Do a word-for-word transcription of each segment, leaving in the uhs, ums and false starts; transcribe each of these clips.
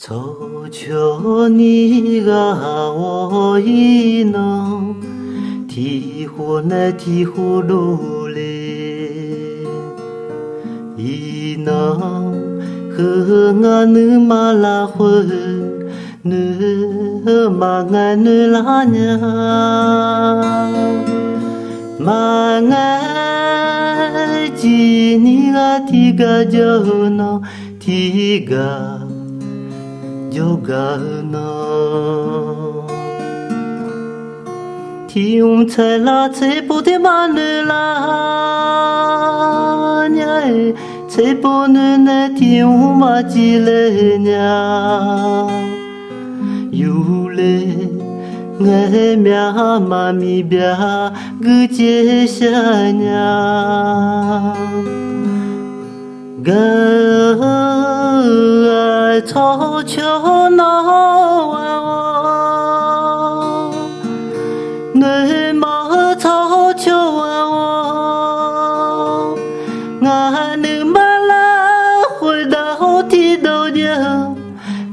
Tsawrcawq ni ghaq ghawq-ir nan, tiq khof nae tiq khof dovle. Iqnan heu ngar nuima lafkhoer, noeq-eu maqngae noeqlar nya. Maqngae, ciq ni ghaq tiqgaq jawr-eu nan, tiqgaq jawrgaq-eu nan. Tiq hmq tsaeqlar tserpov ter maqnoeq lar nya-iq, tserpov noeq nae tiq hmq maqciv le nya. Yufle ngae myaq maqmiq byaq guiqcev shar nya. Gaq-eu-aq tsawrcawq nawr-aq, noeqmawq-eu tsawrcawq-aq, ngaq nuima lafkhoer dawq-awr tiqdawq jav-eu,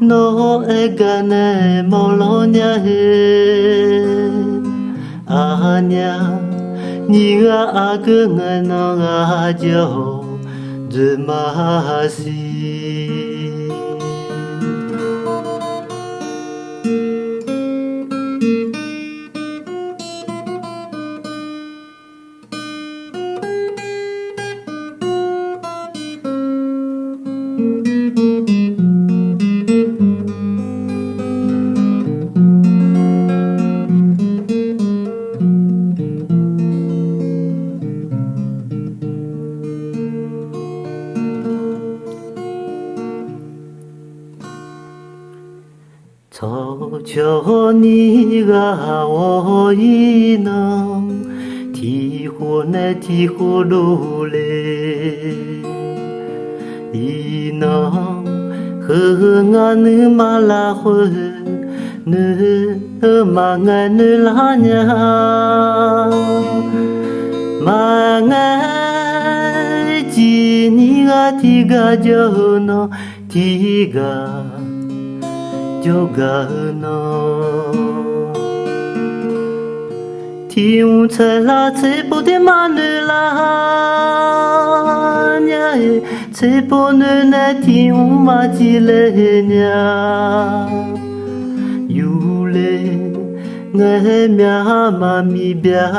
nawr aer gaq nae mawrlawr nya-e. Aqnyaf, nyiq ghaq aqgeu ngaenan ghaq jawr-awq, dzoeqma siq. Tsawrcawq ni ghaq ghawq-ir nan, tiq khof nae tiq khof dovle. Iqnan heu ngar nuima lafkhoer, noeq-eu maqngae noeqlar nya. Maqngae, ciq ni ghaq tiqgaq jawr-eu nan, tiqgaq jawrgaq-eu nan. Tiq hmq tsaeqlar tserpov ter maqnoeq lar nya-e, tserpov noeq nae tiq hmq maqciv le nya. Yufle ngae myaq maqmiq byaq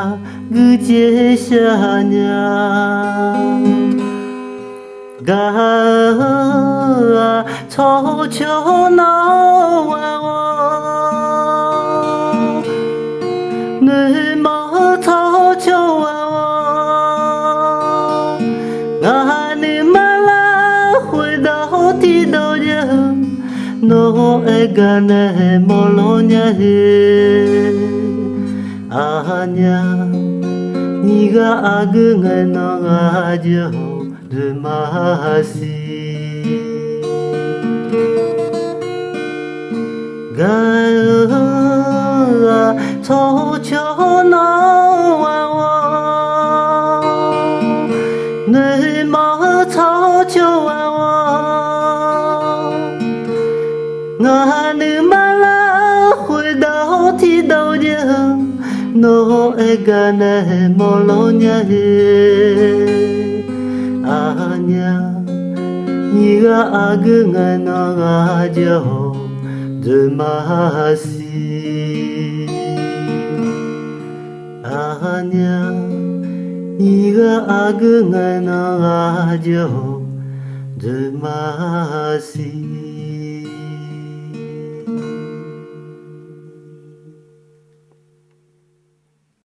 guiqcev shar nya. Gaq-eu-aq tsawrcawq nawr-aq, noeqmawq-eu tsawrcawq-aq, ngaq nuima lafkhoer dawq-awr tiqdawq jav-eu, nawr aer gaq nae mawrlawr nya-e. Aqnyaf, nyiq ghaq aqgeu ngaenan ghaq jawr-awq, dzoeqma siq. Gaq-eu-aq tsawrcawq nawr-aq, noeqmawq-eu tsawrcawq-aq, ngaq nuima lafkhoer dawq-awr tiqdawq jav-eu, nawr aer gaq nae mawrlawr nya-e. Aqnyaf, nyiq ghaq aqgeu ngaenan ghaq jawr-awq, dzoeqma siq. Aqnyaf, nyiq ghaq aqgeu ngaenan ghaq jawr-awq, dzoeqma siq.